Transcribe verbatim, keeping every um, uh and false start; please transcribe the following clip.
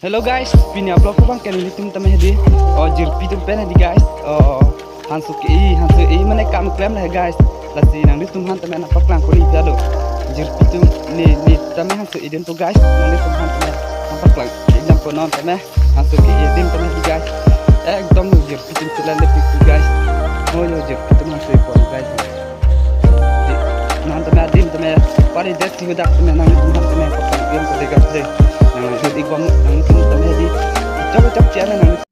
Hello guys, pini a-vlog ko bang ke nelitum tame hedi. O jirpi atum pen hedi guys. O hanso ke-e, hanso e mane kam klem le guys. Lasi nanglitum aphan tame nangpaklang koni pia do. Jirpi atum ne ne tame hanso e-edunpo guys. Nanglitum aphan tame nangpaklang. Example non tame hanso ke-e adim tame hedi guys. Ekdom jirpi atum chelang le piktu guys. Mo yo jirpi atum hanso e-pon guys. Di, nang tame adim tame pari det si hudak tame nangtum aphan tame paklang pian ko de guys de. Nang jut ik bang nangtum tame di. Chok chok chian nang